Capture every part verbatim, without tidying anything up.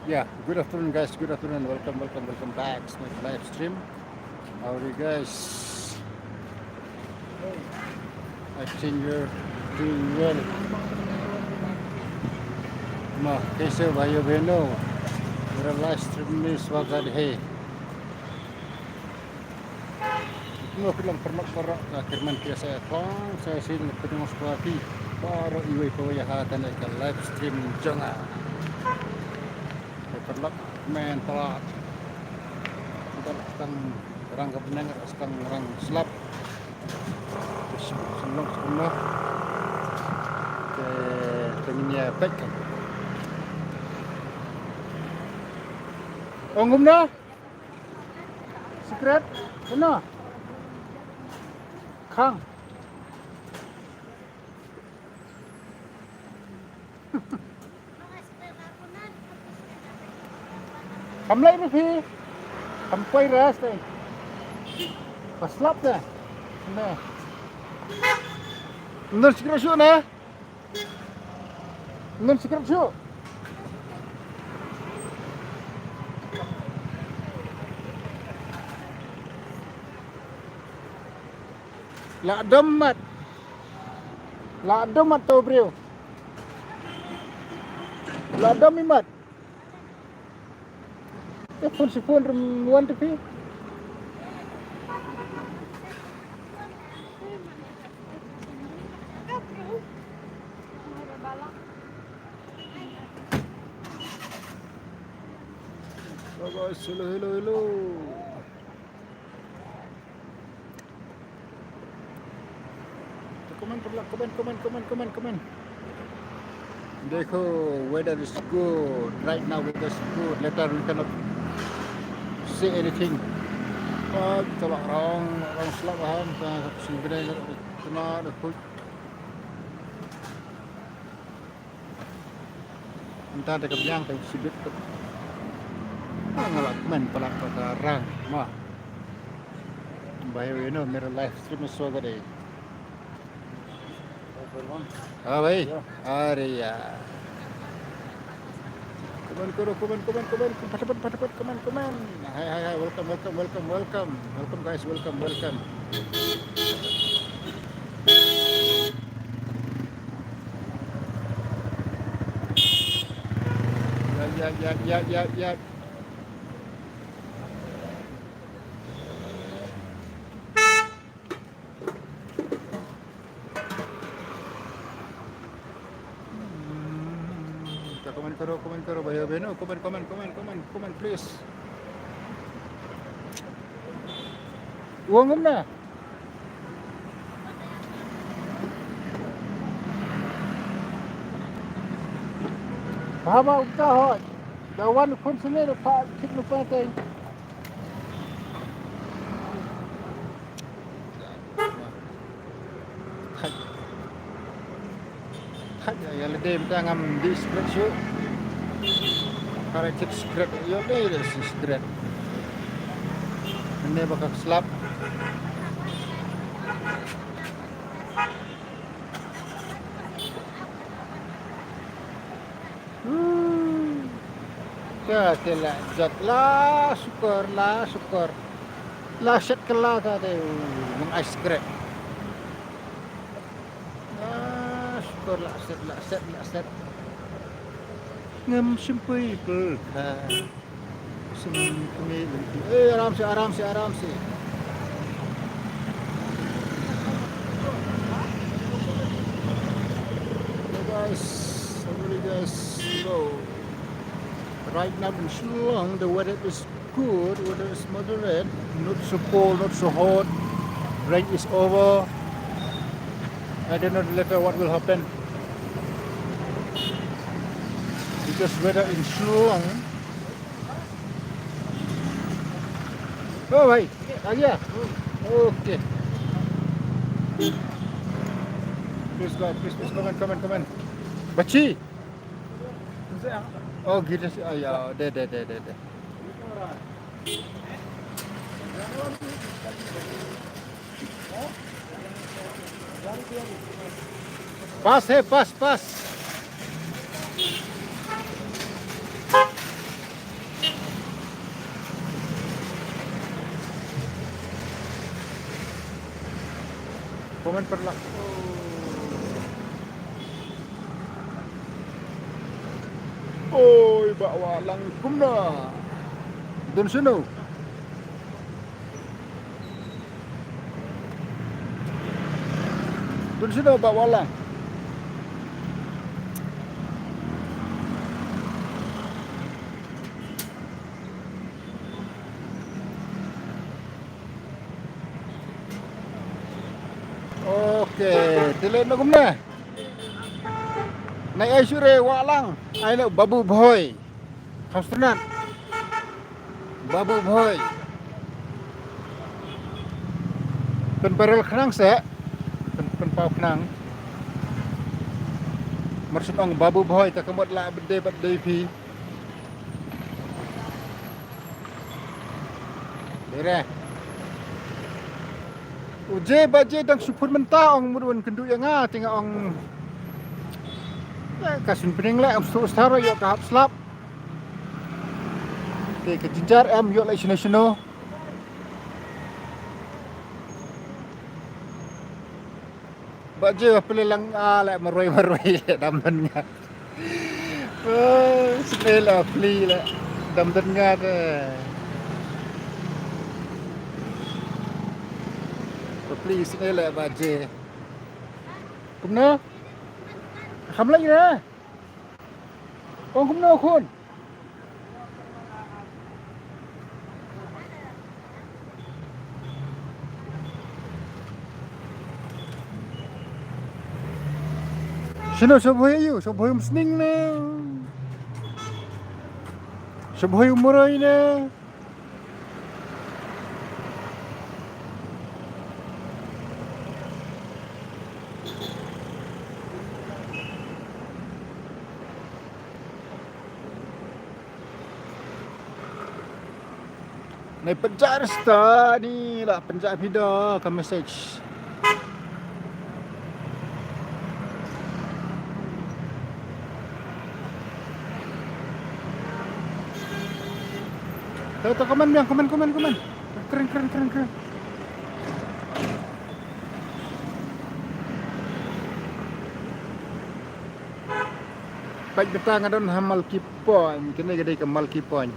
Yeah, good afternoon, guys. Good afternoon. Welcome, welcome, welcome back to my live stream. How are you guys? I think you're doing well. Ma, kaise ho bhaiyo behno? Mera live stream mein swagat hai. Kumno phi long paralok baroh, ka kyrmen phi ïa sa ïa khong, sa shisien nga pdiang sngewbha ïa phi baroh iwei pa iwei ha kane ka live stream jong nga. Paralok, kmen palat. Tang rang ka bneng, tang rang slap. Sngewlong sngewlong. Te, te ngin ïa peit kan. Ong kumno? Secret? Kumno? Khang. Kam leh ba phi. Kam poi rest eh. Ba slap de. Ne. Ym don secret shuh ne. Ym don secret shuh. La dom mat. La dom mat to briew. La dom i mat. Te phone shi phone rum wan te phi. Hello guys, hello, hello, hello. Come on, come on, come on, come on, come on, come on. Dekho, weather is good. Right now, weather is good. Later, we cannot see anything. Ah, kita lah rong, rong slap bahan. Kita sing gede, kita nak, dah khush. Mynta da ka biang ka shibit. Nga la kmen palat bad ka rang ma. Bhai, you know, mera live stream swagat hai. Ah bhai. Are yaar. Come on karo, come on, come on, come on, phataphot, phataphot, come on, come on. Hi, hi, hi, welcome, welcome, welcome, welcome. Welcome guys, welcome, welcome. Ïa, ïa, ïa, ïa, ïa, ïa. Hmm, come on, come on, come on, come on, bhai, bhai, no, come on, come on, come on, come on, come on, please. Wong kumne? Haba uta hot. Da wan khun sini da pa kit nu pa teng. Thait. Thait ïa lade mynta ngam dih secret shuh. Para thait secret ïa lade da secret. Mynne ba ka slap. Hmm. Ka te la jot la shukor, la shukor. La shet kylla ka te, u, nong ice cream. La shukor, la shet, la shet, la shet. Ngam shim pui pul ka. Sum kumi lynti. Eh, aram se, aram se, aram se. Hey guys, how are you guys? So, right now in Shillong, the weather is good, weather is moderate, not so cold, not so hot. Rain is over. I don't know later what will happen. Because weather in Shillong. Oh, bhai, आ गया? Okay. Please, guys, please, please, come on, come on, come on. बच्ची? Oh, गिर से, आ, या, दे, दे, दे, दे, दे. पास है, पास, पास. Comment paralok. Oi, Bah Wahlang kumno? Don sino? Don sino Bah Wahlang? Okay, te leh noh kumne. Nai ai shuh re Wahlang, ai noh Babu Bhoi. Kham sngewtynnat. Babu Bhoi. Pynpaw khnang se. Pyn, pynpaw khnang. Mar shu ong Babu Bhoi, te ka mut lah bad dei bad dei phi. Dei re. U Jay Bah Jay dang shu phone mynta, ong mut un kynduh ïa nga, te nga ong, eh, ka shu pynïeng leh, ym sngewthuh shuh ïoh ka hap slap. Te ka jynjar em ïoh leh shano shano. Bah Jay ba plie lang, ah, leh marwei marwei leh dam don nga. Oh, sngewleh plie leh dam don nga te. Ba plie sngewleh Bah Jay. Kumno? Kham leh ïa. Ong kumno khun? Shano, sha bhoi aïu? Sha bhoi umsning ne? Sha bhoi umroi ne? Nai pynjah rasta ni lah pynjah video ka message. To, to, comment biang, comment, comment, comment. Kren, kren, kren, kren. Peit beta nga don ha Malki Point, kane ka dei ka Malki Point.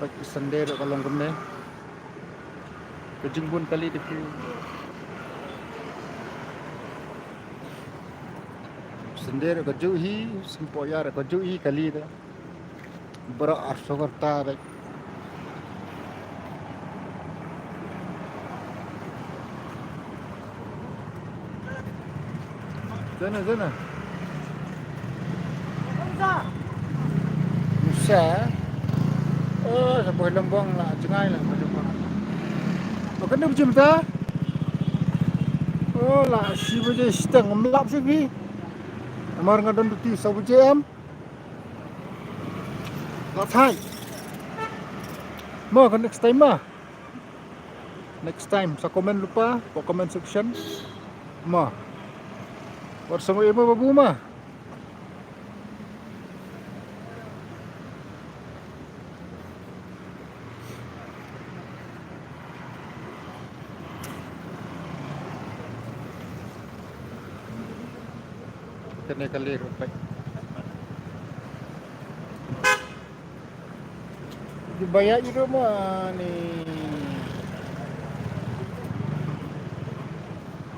Peit Sunday ruh ka long kumne. Ka jingbun kali da ki. Sunday ruh ka juh hi, Sympoia ruh ka juh hi kali da. Baroh arphew kyrta da. Zana, zana. Musa. Oh, sa boi lembong la, jngai la, boi lembong. Ba kan da bjim ta? Oh, la, shi baje shiteng, ngam lap shi bi. Amar nga don duty sa baje em. La thai. Mo, ka next time ma. Next time, sa comment lypa, ka comment section. Ma. Wat sangoi ma babu ma. Kane ka leh ruh peit. Ki ba ïa i ruh ma ni.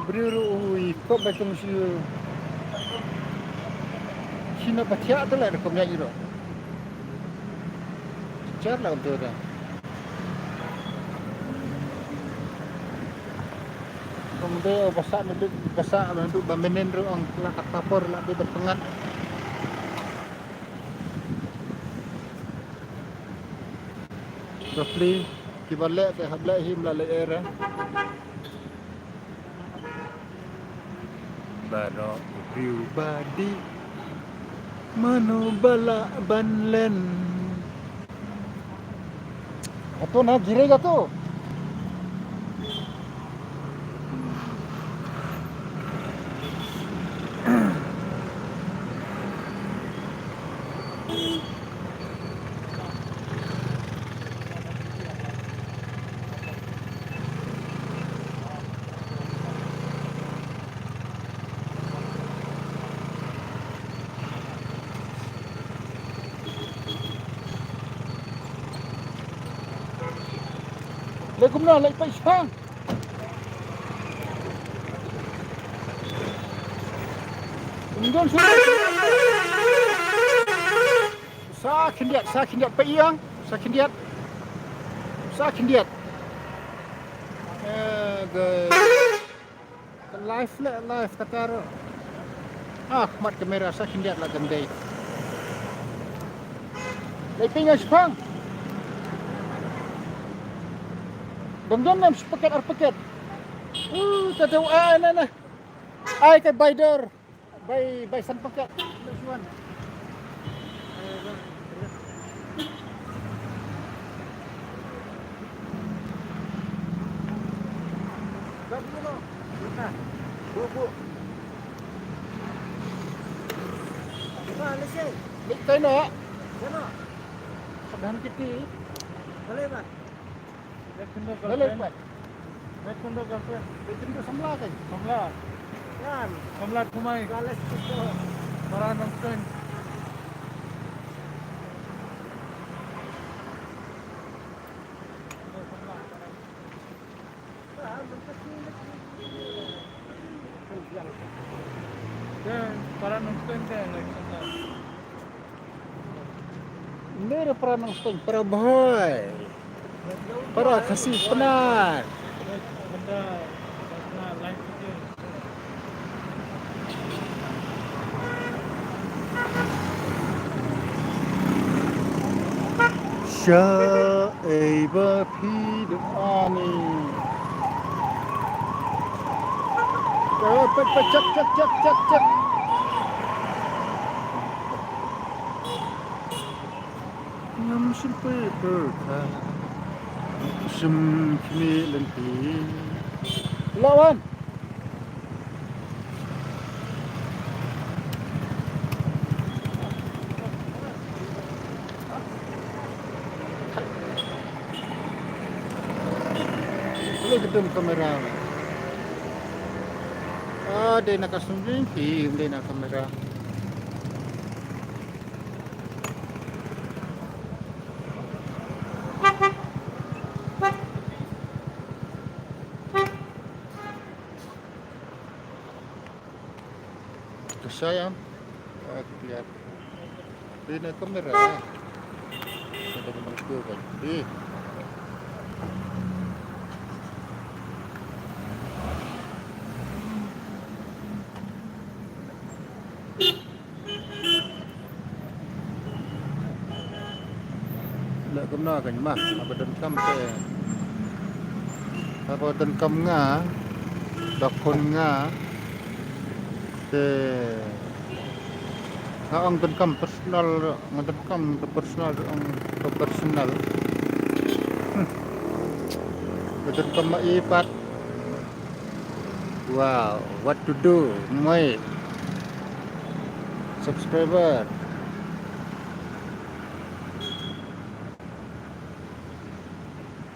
Briew ruh u i kop ba tung shu. Shu na ba thiah te la ruh kum ïa i ruh. Jar la u tu da. Kum de u ba sah na duk, ba sah na duk ba menen ruh ong la kata por la de ba pyngat. Bapli, kiba leh te hap leh hi, ym lah leh era. Baroh u briew ba dih, mano ba lah ban len. Hato na gire ga to. Kumno leit peit shipang. Kumno shu. Sa khyndiat, sa khyndiat peit ïa. Sa khyndiat. Sa khyndiat. Eh, the, the live le, live kata ruh. Ah, mat kamera sa khyndiat la kan dei. Leit peit nga shipang. Dang don nam shi paket ar paket. Uh, ta tu ai na na. Ai ka bai dor. Bai, bai san paket. Next one. Dah dulu no. Buka. Bu, bu. Buka, lesen. Leit kai no. Seno? Sadan kiti. Boleh, Bang. Leit khyndiat girlfriend. Leit khyndiat girlfriend. Leit khyndiat samla kan? Samla. Kan. Samla Thymmai. Para Nongstoiñ. Kan, para Nongstoiñ kan, leit khyndiat. Ym dei para Nongstoiñ, para Bhoi. Para Khasi Pnar. Shaei ba phi dei ani. Check, check, check, check, check, check. Ngam shym pyrkhat, shym khmih lynti. Lawan. Hello, gedung kamera. Ah, dei na ka sung dei, dei na kamera. Ka shai am? Ah, clear. Dei na kamera. Ka dang bang tu kan. Dei. Leh kumno kan ma, haba donkam te, haba donkam nga, da phone nga, te nga ong donkam personal, nga donkam to personal, ong to personal. Hmm. Nga donkam ma i pat. Wow, what to do, my subscriber.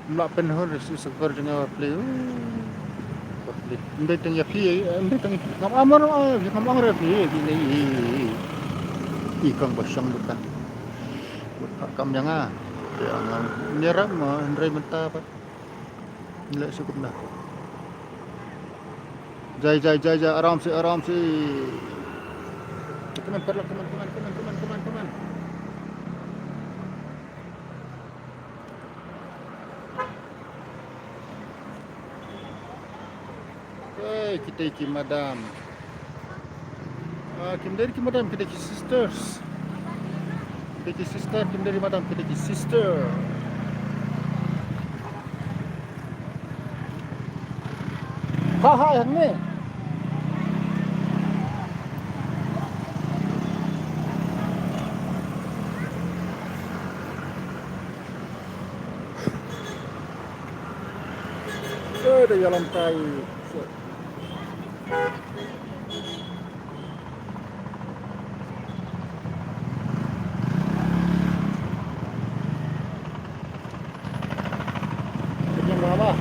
Mla pynhun ri si subscriber jong nga pli. Pli. Ndai tang ya phi, ndai tang ngam amar, ngam amar phi, phi nei. I kong ba shong bukan. Buat kam yang ah. Ya ngam nyerap ma ndai mentah pat. Leh shuh kumta. Jai, jai, jai, jai, aram se, aram se. Come on, paralok, come on, come on, come on, come on, come on, come on. Hey, kita ki madam. Ah, kim dei ki madam, kita ki sisters. Kita ki sister, kim dei madam, kita ki sister. Ha, ha, hangne. Eh, da ïalam tai. Pynïang bha ba.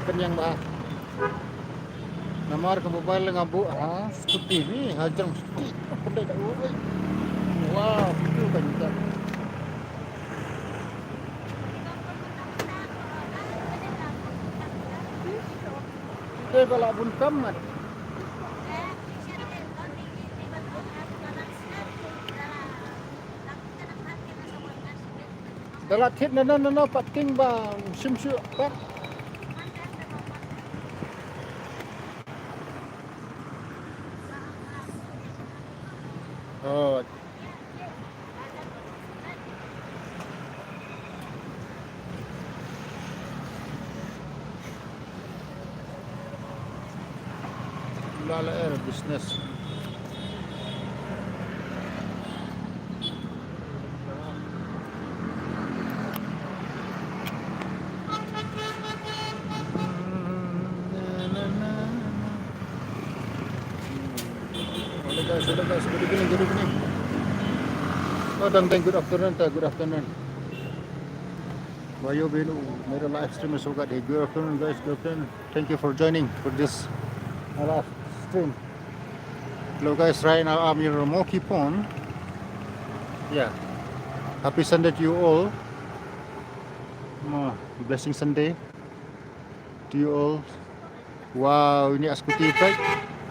Pynïang bha. Namar ka mobile nga buh ha scooty ni, ha jrong scooty. Pynlait da u. Wow, itu kan kita. Ka la bun kam mat. Da la thied na na na na pat king ba shim shu pat. Oh. Lala Air business. Hello guys, hello guys, good evening, good evening. Oh, dang dang, good afternoon, ta, good afternoon. Wayo benu, mera live stream so gat. Good afternoon guys, good afternoon. Thank you for joining for this, uh, live stream. Hello guys, right now I'm in Ramoki Pond. Yeah. Happy Sunday to you all. Uh, blessing Sunday to you all. Wow, ini scooty bike.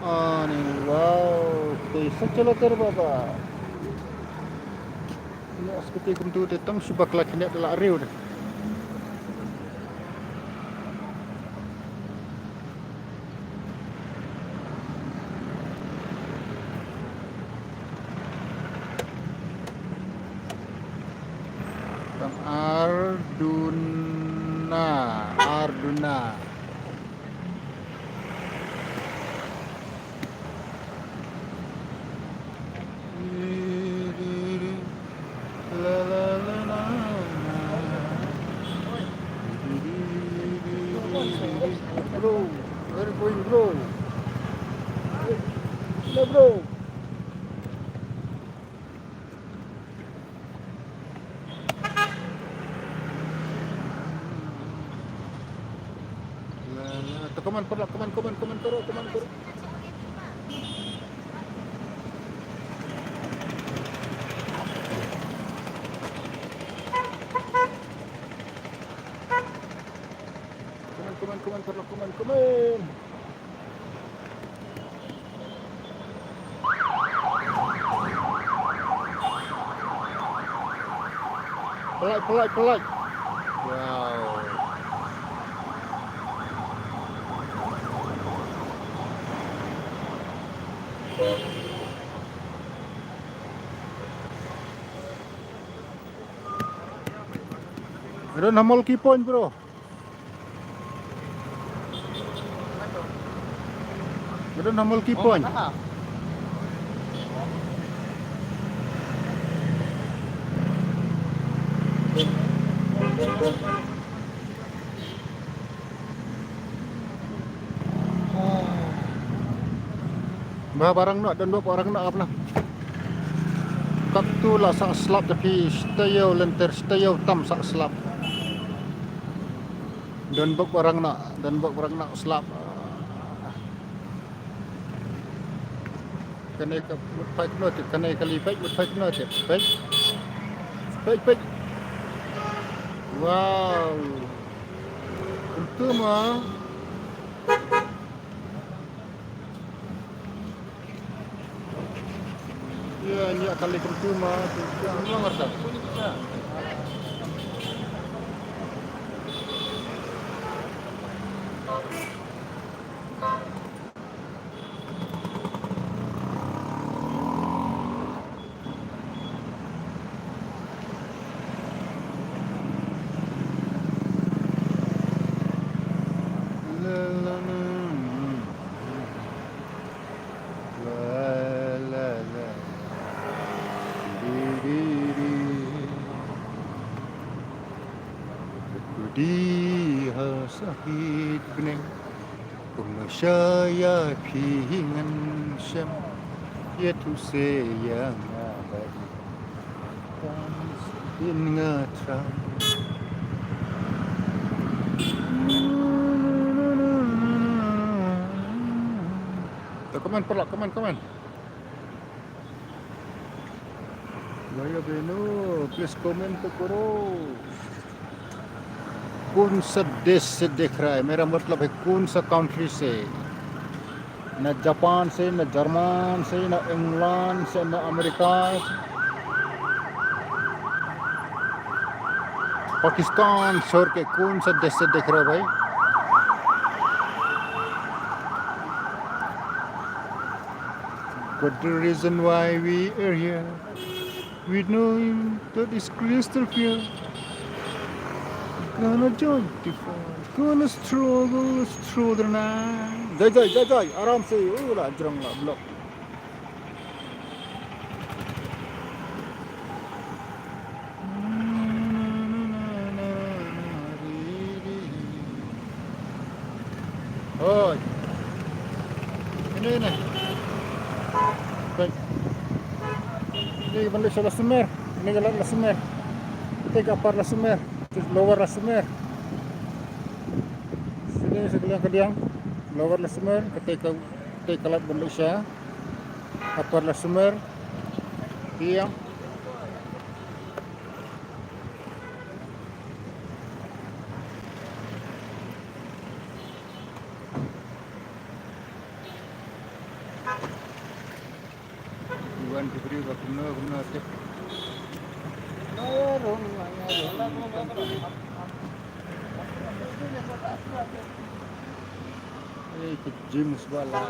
Ani, wow. Te sachalo ter baba. Ini scooty kumtu te tang subak lak ini la riu de. Tang Arduna, Arduna. Bro, where are you going, bro? Hello, bro. To, come on, paralok, come on, come on, come on, paralok, come on, paralok. Come on, come on, come on, paralok, come on, come on. Pynlait, pynlait, pynlait. Wow. Ron Hamol Kipon, bro. Ron Hamol Kipon. Ba barang noh, don bok barang noh apna. Katto la sah slap da phi, shtayeu lynter, shtayeu tam sah slap. Don bok barang noh, don bok barang noh slap. Kane ka mut peit noh tip, kane ka li peit mut peit noh tip. Peit. Peit, peit. Wow. Kumtu ma. Ya, ini akan dikumtu ma. Ya, ini ngerti. Kudi ha sahit bneng. Kum nga sha ïa phi hi ngan shem, ïa thu se ïa nga ba i. Tang sdin nga thrang. To, come on, paralok, come on, come on. Bhaiyo beno, please comment to karo. कौन सा देश से देख रहा है? मेरा मतलब है कौन सा कंट्री से? Na Japan se, na German se, na England se, na America, Pakistan, sor ke kun sa desh se dekh raha bhai. But the reason why we are here, we know that is crystal clear. Gonna join the fight, gonna struggle through the night. Jai jai jai jai, aram se, oh la jrong la block. Hoi. Ini, ini. Baik. Ini ka ban leit sha Lasumer. Ini ka lad Lasumer. Kata ka Upper Lasumer. Lower Lasumer. Sini sa ka liang ka diang. Lower Lasumer. Kata ka, kata ka lad ban leit sha Upper Lasumer. Diang. Iwan ki briew ba kumno kumno tip. Eh, ki James Bala.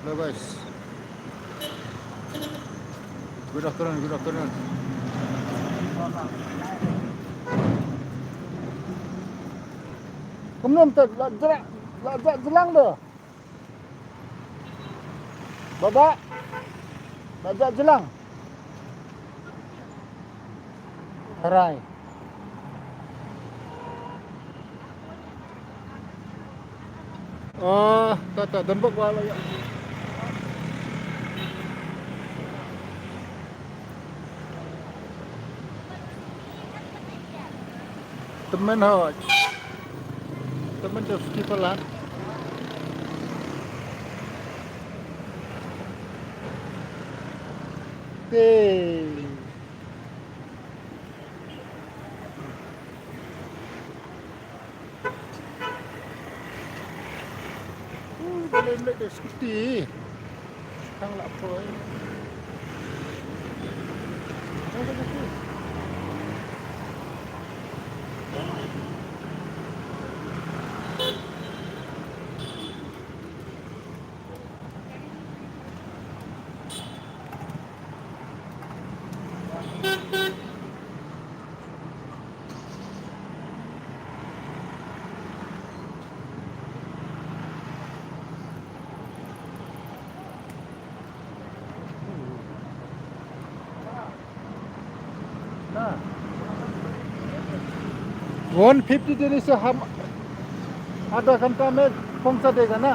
Hello guys. Good afternoon, good afternoon. Kumno mynta la jra-, la jra jlang do. Baba. La jra jlang. Rai. Ah, ta, ta, don bok wala ya. Temen hoj. Temen tu skipalan. Te. Uh, boleh ambil dia skuti. Tang lah apa, eh. वन फिफ्टी देने से हम आधा घंटा में पहुंचा देगा ना।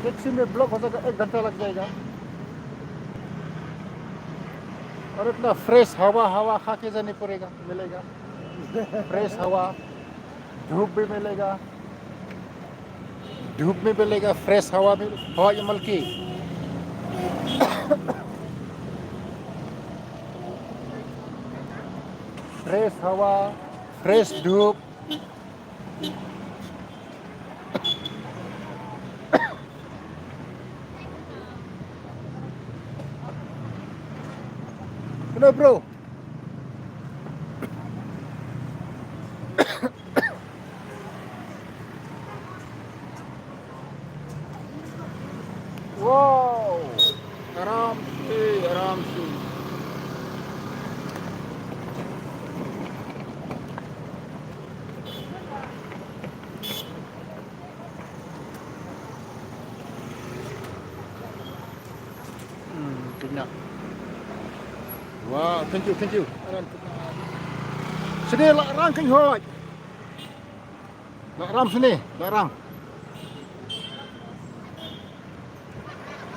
टैक्सी में ब्लॉक हो जाएगा, एक घंटा लग जाएगा। और इतना फ्रेश हवा, हवा खा के जाने पड़ेगा, मिलेगा। फ्रेश हवा, धूप भी मिलेगा। धूप में मिलेगा, फ्रेश हवा में, हवा ये मलकी। फ्रेश हवा, फ्रेश धूप। Hello, bro. Wow. Aram se, aram se. Hmm, kena. Wow, thank you, thank you. Sini lah rang keng hoi. Lah ram sini, lah rang.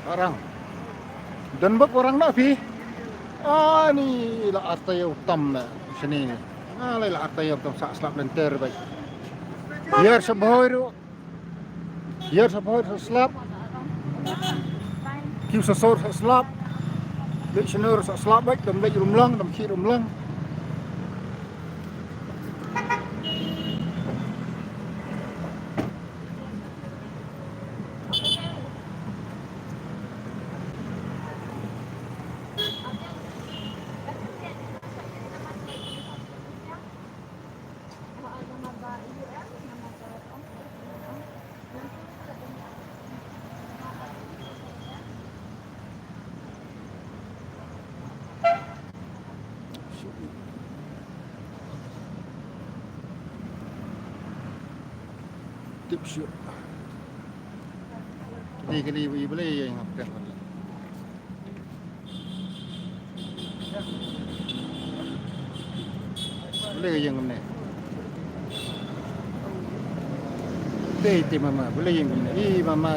Lah rang. Don bok warang na phi. Ani lah arta ïa u tam na sini. Nga lah arta ïa u tam sa slap lynter bha. Ïar sa bhoi ruh. Ïar sa bhoi sa slap. Kiew sa sor sa slap. Leit shnur sa slap bha, dam leit rum lang, dam khih rum lang. Shuh. Kane kane i Blei ïa nga pyrkhat. Blei ïa nga ne. Te te mama, Blei ïa nga ne. I mama.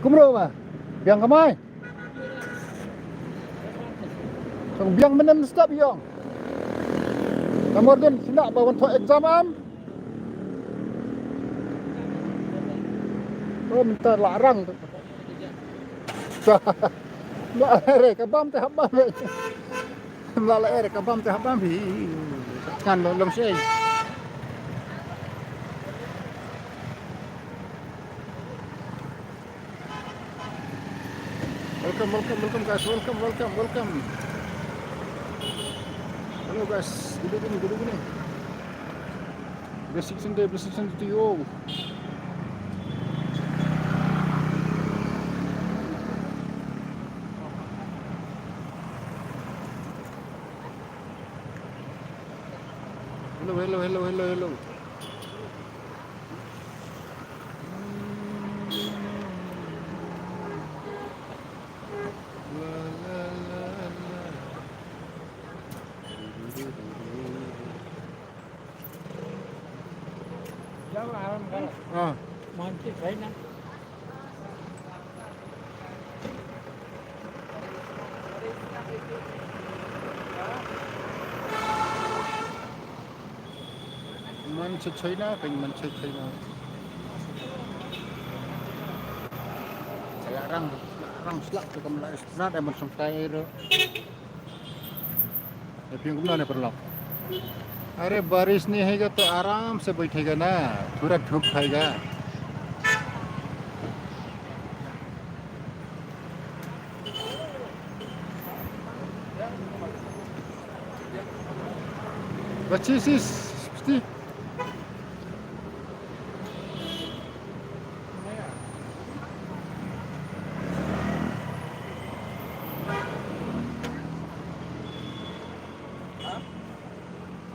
Kumno ba? Biang kamai. Tang biang menem step yong. Namar dun sina ba wan tho exam am. Oh, minta larang tu. Ba re ka bam te haba. Mla la er ka bam te haba hi. Kan lo long sei. Welcome, welcome, welcome, guys. Welcome, welcome, welcome. Hello, guys. Good evening, good evening. Blessed Sunday, blessed Sunday to you all. Hello, hello, hello, hello, hello. Ah. Man cha China, kan man cha China. Saya rang, rang slap tu kam lai, na dah man song tai ro. Ye phi kumno ne paralok? अरे बारिश नहीं होगा तो आराम से बैठेगा ना, पूरा धूप खाएगा। Bachisis, psti.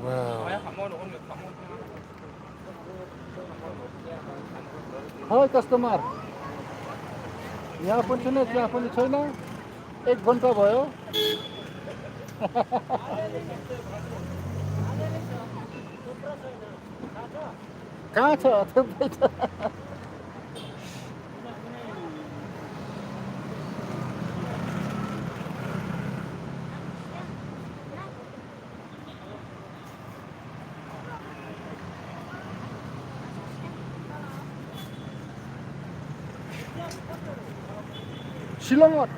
Wow. Hi customer. यहाँ पनि छैन, त्यहाँ पनि छैन। एक घन्टा भयो। कहाँ छ? थुप्रै छ। Shillong ot.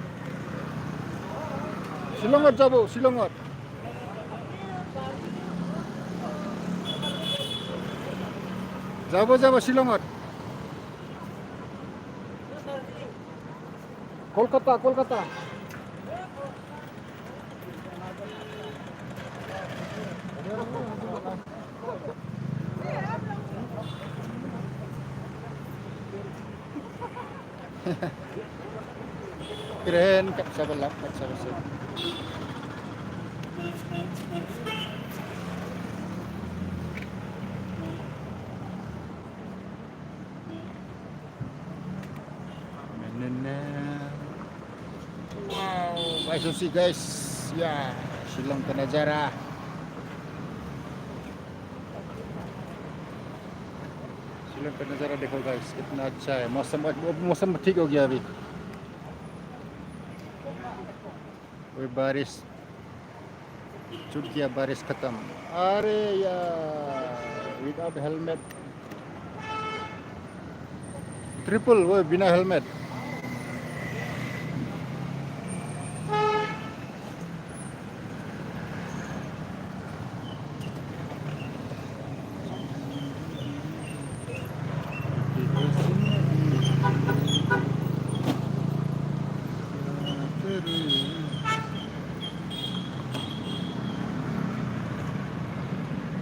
Shillong ot jabo, Shillong ot. Jabo, jabo, Shillong ot. Kolkata, Kolkata. Kren kat sabalap, kat sabasek. Wow, guys, see, guys. Yeah, Shillong ka nazara. Shillong ka nazara dekho, guys, kitna acha hai. Mausam, mausam theek ho gaya abhi. Koi barish. छूट गया बारिश खत्म। अरे यार, without helmet। ट्रिपल, वो बिना हेलमेट।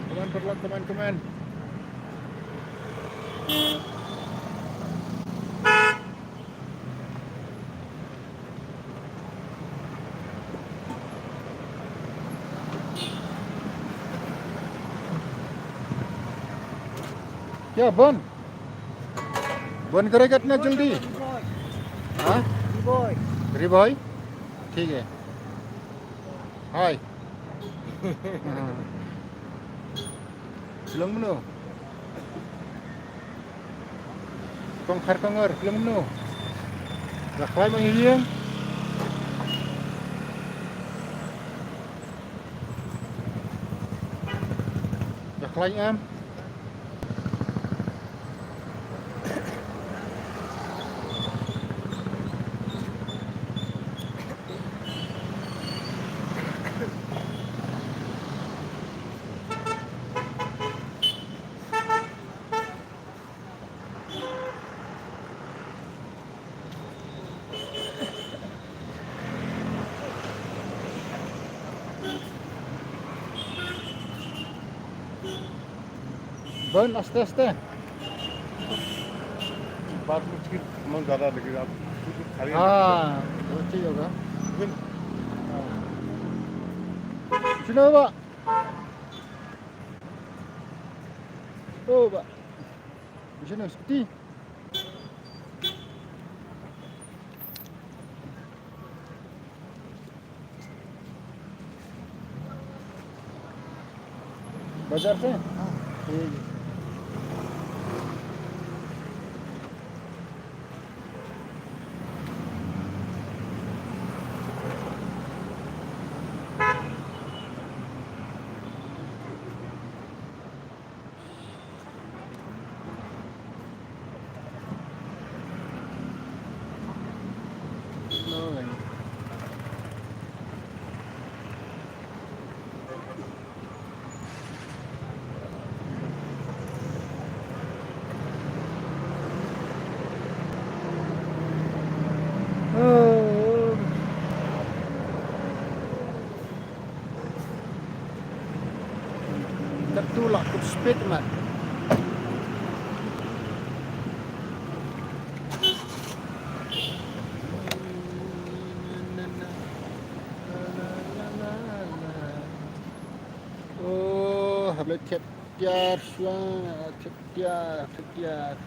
Come on, paralok, come on, come on. क्या बन? बन करेगा इतना जल्दी? हाँ? रिबॉय। रिबॉय? ठीक है। हाय। हाँ। Bilang mano? Kong khar kongor, bilang mano? Dah khlaiñ ma ïing. Dah khlaiñ em. Bun, aste, aste. बात मुश्किल, मन ज़्यादा लगे, आप कुछ खड़े हाँ, वो चाहिए होगा। लेकिन हाँ। Sino ba? Oh, ba. Sino, scooty? बाजार से? हाँ। ठीक है। Kattu la kut speed mat. Oh, haba thied tiar shuwa, thied tiar, thied tiar.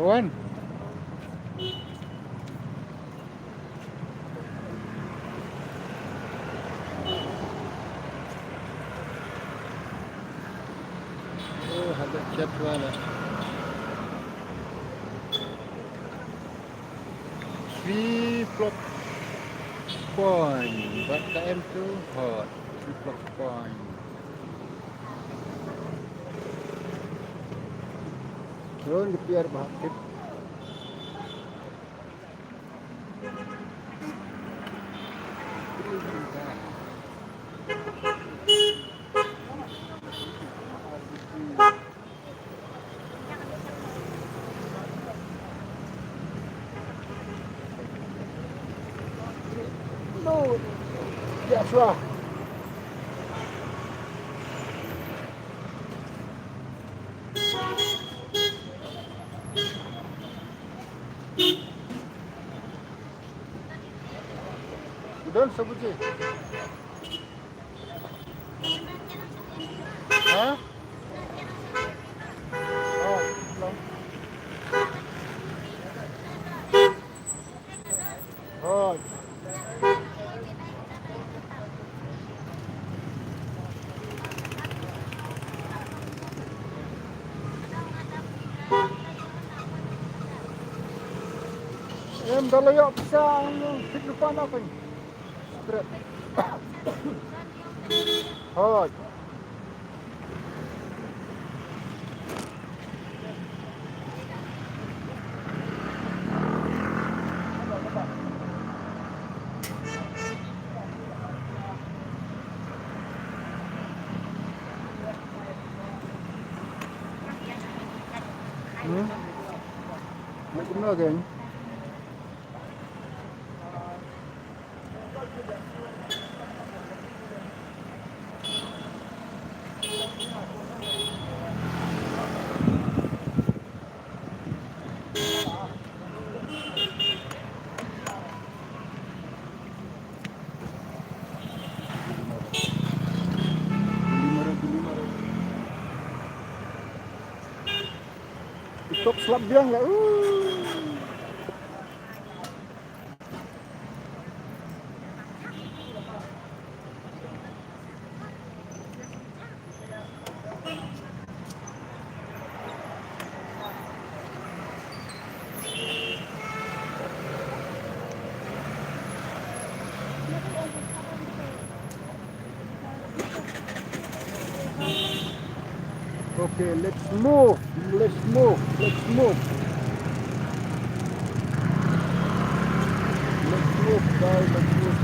Wan. Oh, haba thied shuwa la. Three o'clock point. Bad ka M two hot. Three o'clock point. Drone di pier bah tip. Udon sabuji. Ha? Oh, long. Oh. Em, da la ïoh pisa, em, thik lypa na pyn. Hooid. Hmm? Kumno again? Tok slap biang la. Uh. Okay, let's move, let's move, let's move. Let's move, guys, let's move.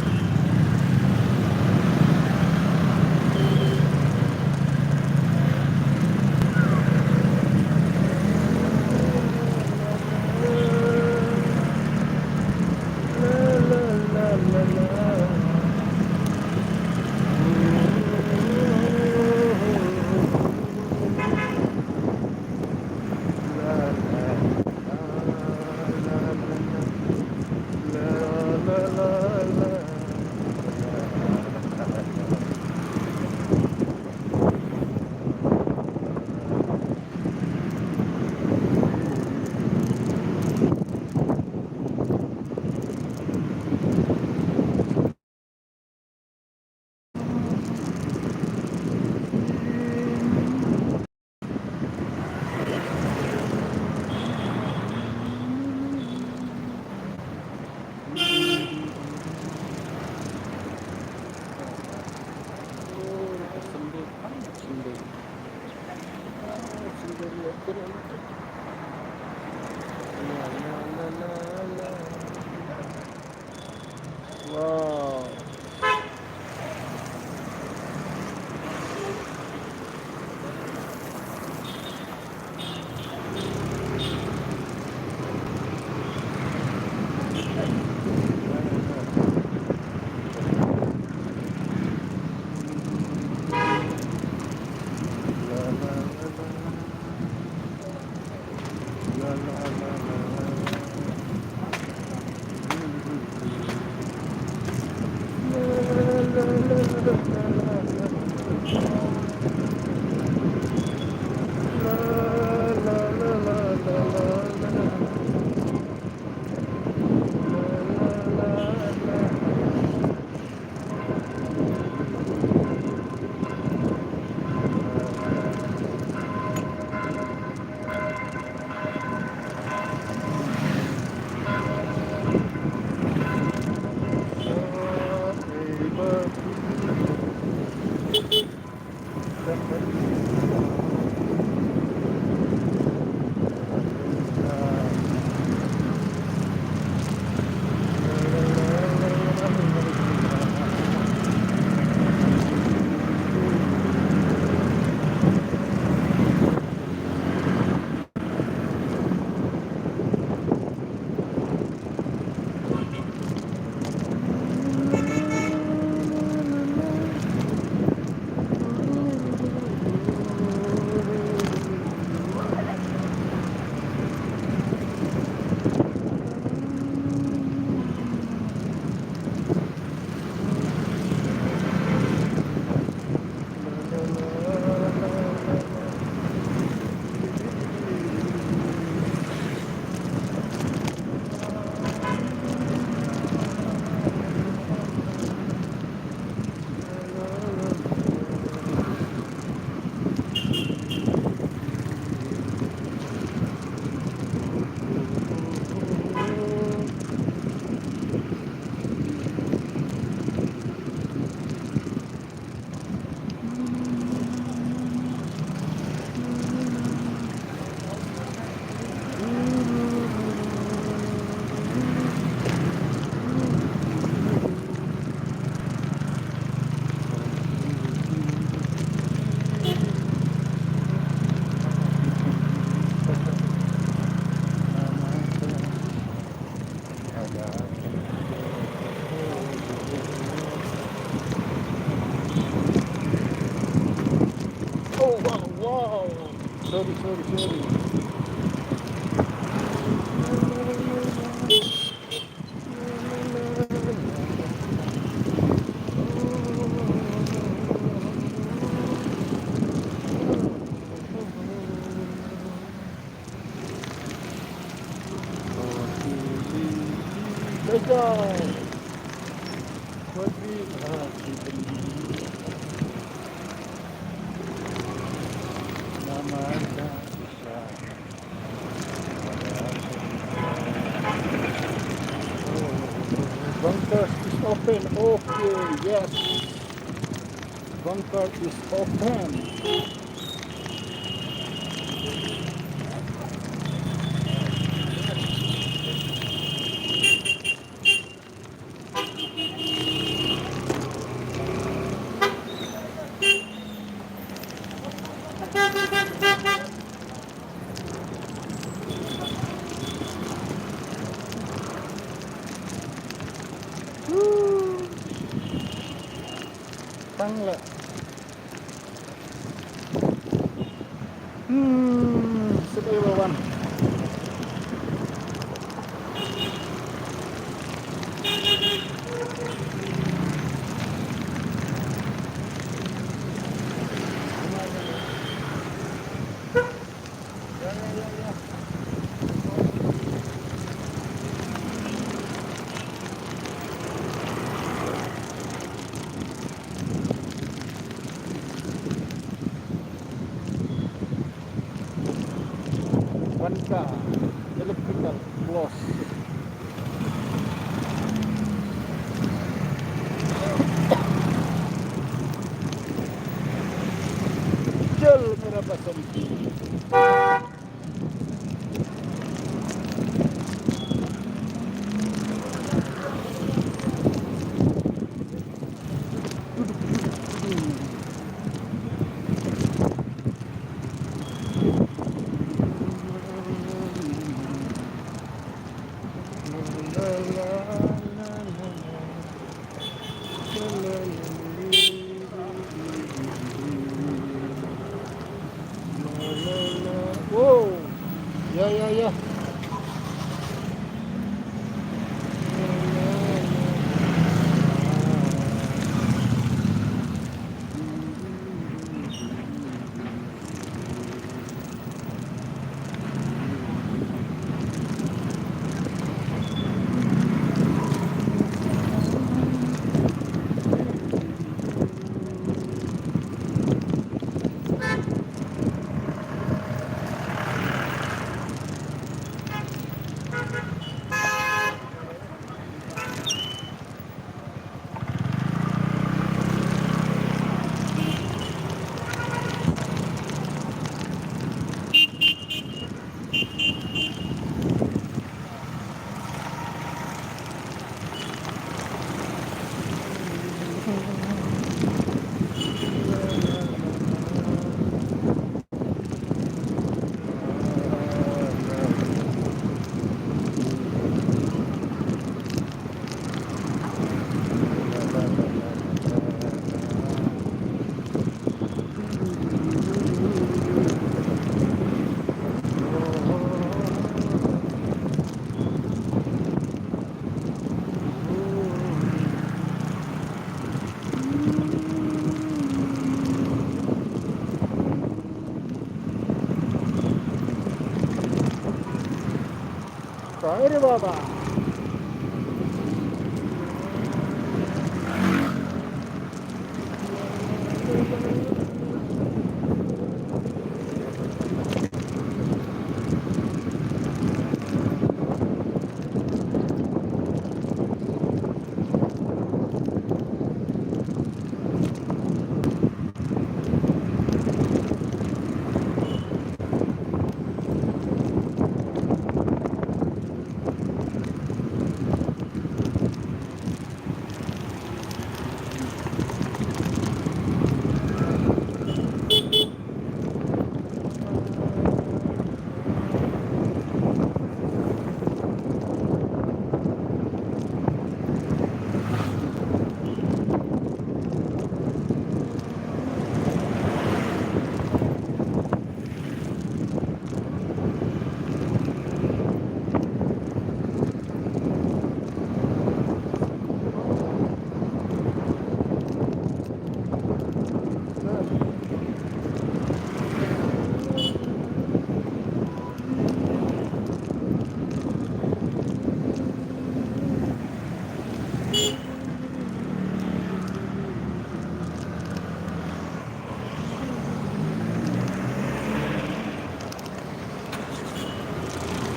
Wow. Oh, wow, wow. Sorry, sorry, sorry. Bunkers is open. Okay, yes. Bunker is open. Tang la. Hmm, sip ïa ba wan. One car, electrical, close. Jal mera basam. Oh, ya, ya, ya. Sorry, Baba.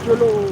Hello.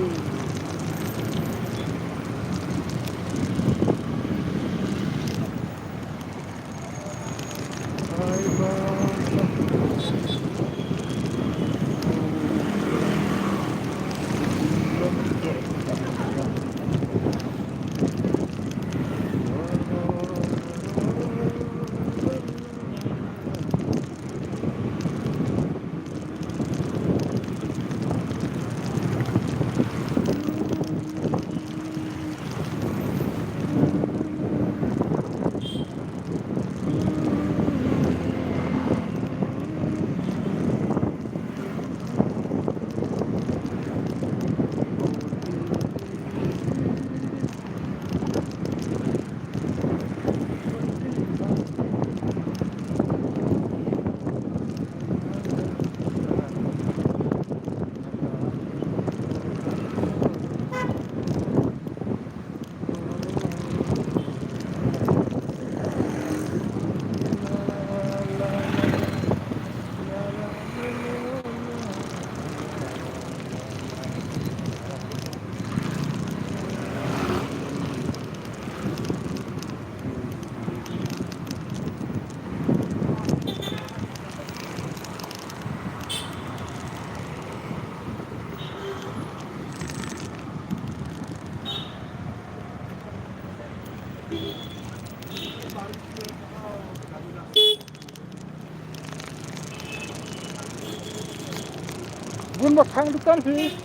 Bun ba khang dukan phi.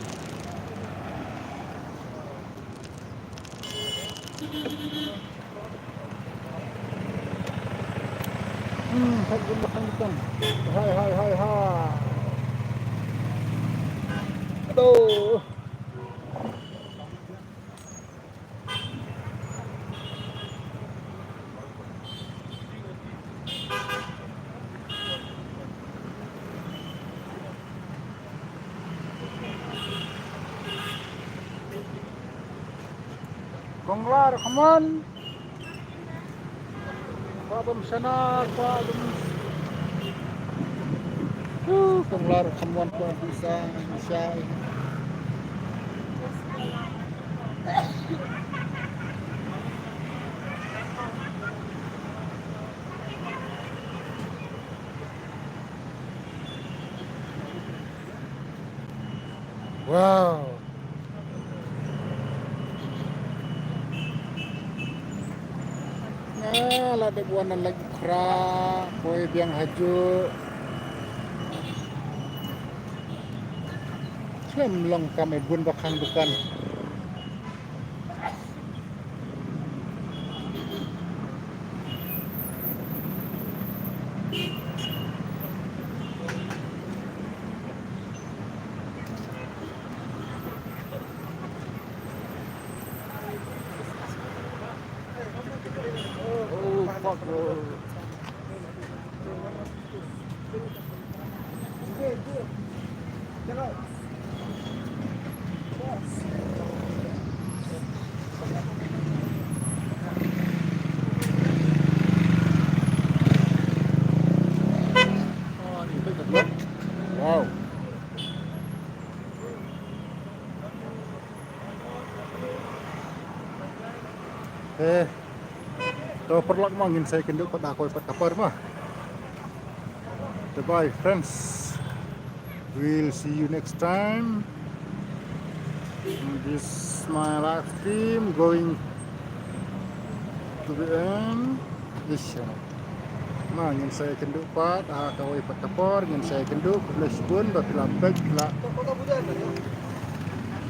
Hmm, hai bun ba khang dukan. Hai, hai, hai, hai. Aduh. Kong Lar, come on. Kwah bam shana, kwah bam. Uh, Kong Lar, come on, kwah bam shana, shana. Wow. Nga la dep wan na Laitkhrah, poi biang hajuh. Shem long kam e bun ba khang dukan. Oh, fuck, bro. Wow. Eh, to paralok mo, ngin sa ïakynduh pat ha kawei pat ka por mo. Goodbye, friends. We'll see you next time. This is my live stream going to the end. This channel. Mo, ngin sa ïakynduh pat ha kawei pat ka por, ngin sa ïakynduh, khublei shibun ba phi la peit, phi la.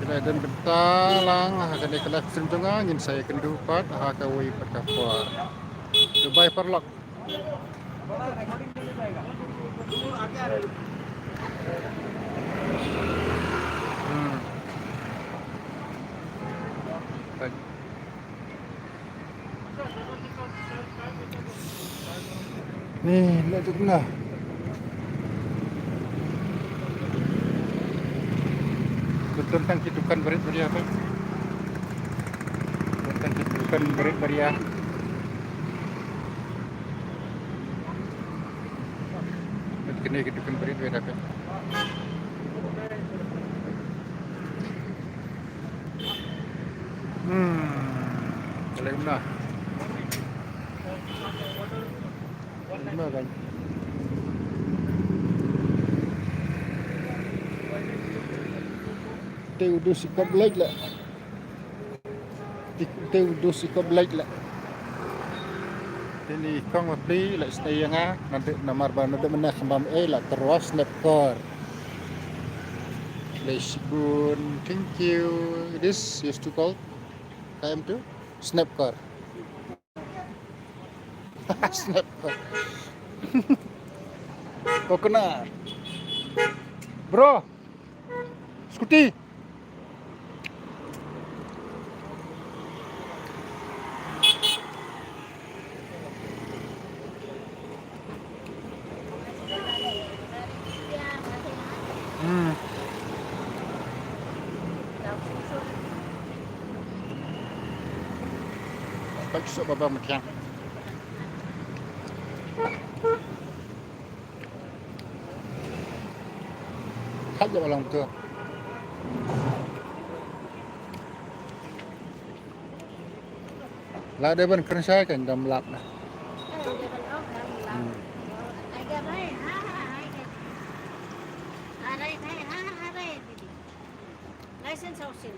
Phi la don bynta lang ha kane ka live stream jong nga, ngin sa ïakynduh pat ha kawei pat ka por. Goodbye paralok. Hmm. Ni, leh tu kena. Betul tang ki dukan barit baria tu. Betul tang ki dukan barit baria. Kene ki dukan barit baria tu. Na. Na kan. Te u dus i kop leit la. Te, te u dus i kop leit la. Te ni kong ma pli la stay ïa nga. Nade namar ba nade mena khambam ei la terwas nepkor. Leshbun, thank you. This used to call K M two? Snapcore. Snapcore. Coconut. Bro. Scooty. Hmm. Bad suk ba bang matiang. Khat jap alang tu. La dei ban kren shai kan dam lap na. Hmm. License of sin.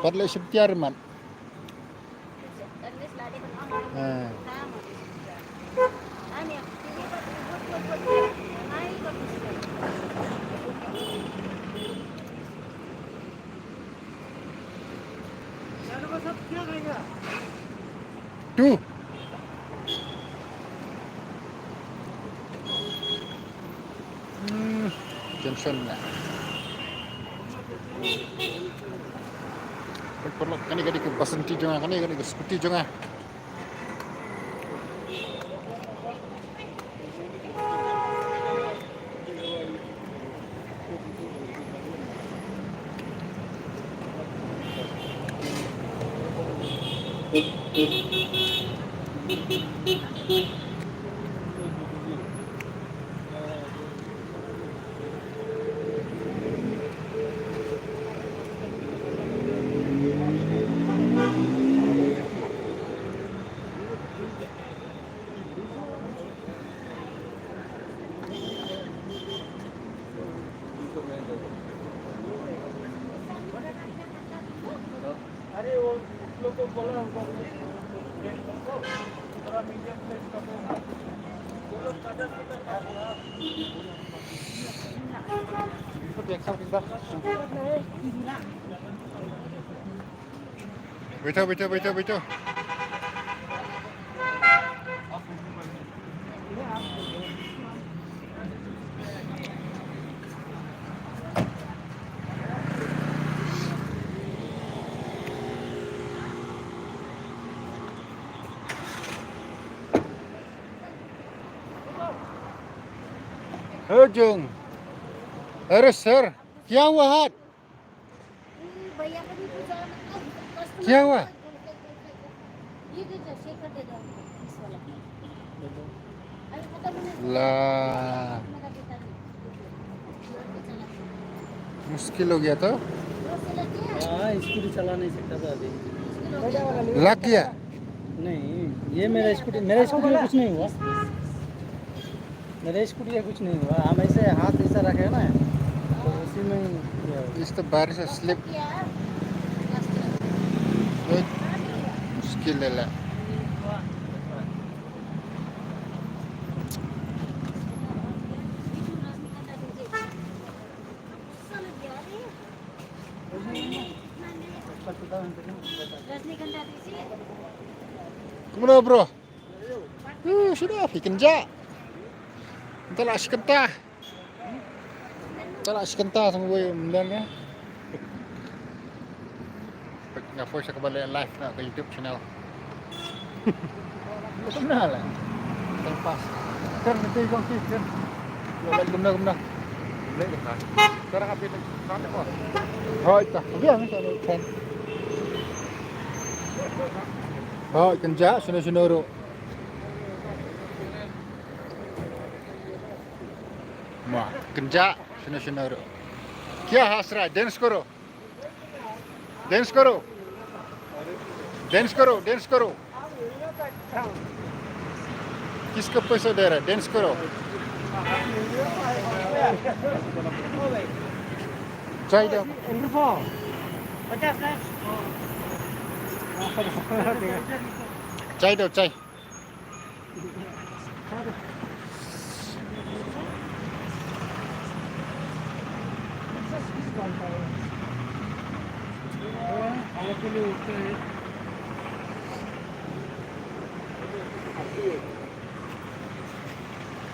Pat leh shim tiar man. Eh. Tu. Hmm, Johnson na. Paralok, kane ka dei ka Basanti jong nga, kane ka dei ka scooty jong nga. अरे, वो उस लोग को बोला होगा, थोड़ा मीडियम साइज का वो, वो लोग कदम भी कर रहा है। बैठो, बैठो, बैठो, बैठो। Hujung. अरे सर, क्या हुआ हाथ? क्या हुआ? ला, मुश्किल हो गया तो। हाँ, स्कूटी चला नहीं सकता था अभी। लग गया? नहीं, ये मेरा स्कूटी, मेरा स्कूटी में कुछ नहीं हुआ। मेरे स्कूटी का कुछ नहीं हुआ, हम ऐसे हाथ ऐसा रखे ना, तो उसी में ही ये हो गया। इस तो बारिश से स्लिप। बहुत मुश्किल है ला। Kumno, bro? Uh, sudah, bikin ja. Entah lah, sekentar. Tala shi kynta tang wei mynta ne. Nga poi sa kaba leh live na ka YouTube channel. Kumno la. Time pass. Kan mynta jong ki kan. Leh kumno kumno. Leh kumno. Sekarang apa itu? Kan apa? Hoi ta. Biang ni kan. Hoi, kynja shano shano ruh. Mo, kynja shano shano ruh. क्या हंस रहा है? Dance करो, dance करो, dance करो, dance करो। किसका पैसा दे रहा है? Dance करो। चाय दो। चाय दो, चाय।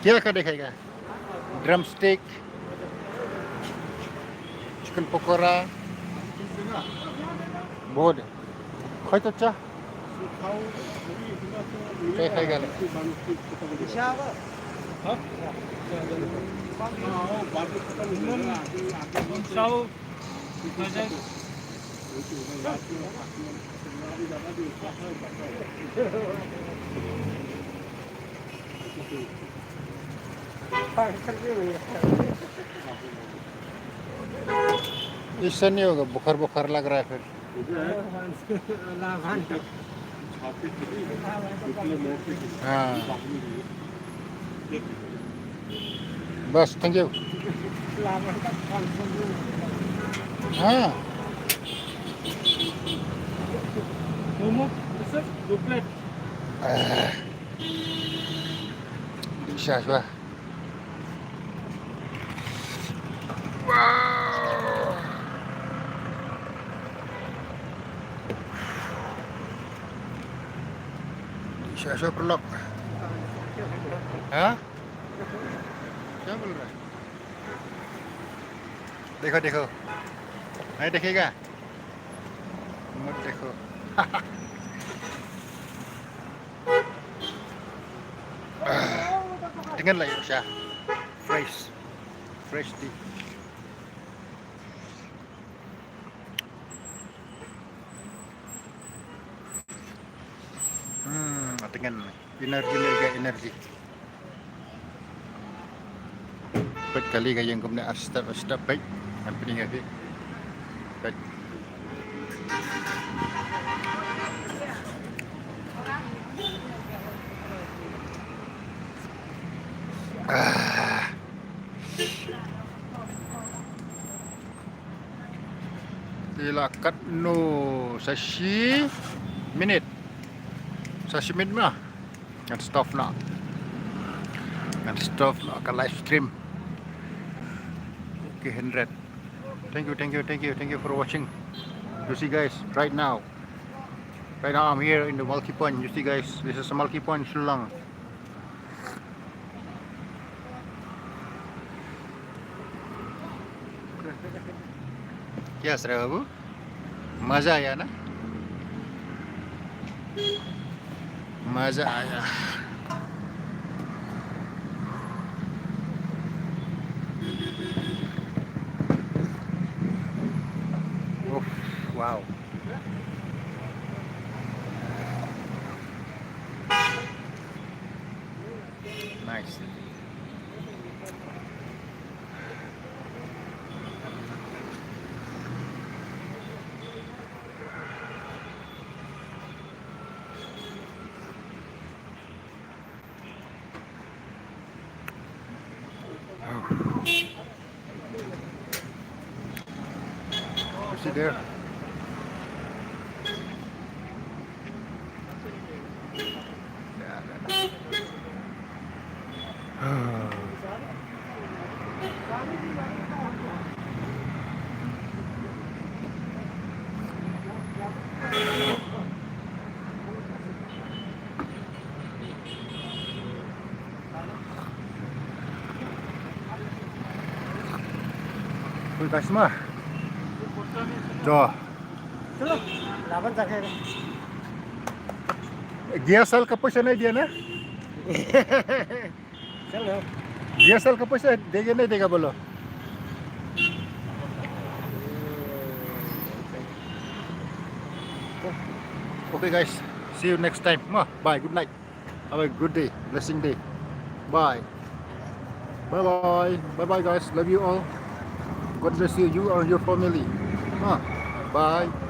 क्या क्या दिखाएगा? Drumstick, chicken pakora, बहुत है। खाओ तो अच्छा। चाय खाएगा ना? इससे नहीं होगा, बुखार बुखार लग रहा है फिर। हाँ। बस, thank you। हाँ। मोमो, सर, दो प्लेट। Bisa, bisa. Wow. Bisa, bisa pelok. Hah? Siapa lu, Ray? देखो, देखो। नहीं देखेगा? मत देखो। Dengan lah ya, Sha. Fresh. Fresh tea. Hmm, dengan energy, energy, energy. Peit kali ka ïeng kumne, ar step, ar step, peit. Ngan pyni ïa phi. Peit. Ah. Te la katno, sa shi minit. Sa shi minit ma. Ngan stop noh. Ngan stop noh ka live stream. Okay, hundred. Thank you, thank you, thank you, thank you for watching. You see, guys, right now. Right now I'm here in the Malki Point. You see, guys, this is Malki Point, Shillong. क्या हंस रहे हो बाबू? मजा आया ना? मजा आया। उफ, wow। Nice. You see there? कोई कस्टमर? जो। चलो, लावन जाके। गया साल का पैसा नहीं दिया ना? चलो। गया साल का पैसा देगा नहीं देगा बोलो? Okay, guys, see you next time. Mwah. Bye, good night. Have a good day, blessing day. Bye. Bye bye. Bye bye, guys. Love you all. God bless you, you and your family. Ah, bye.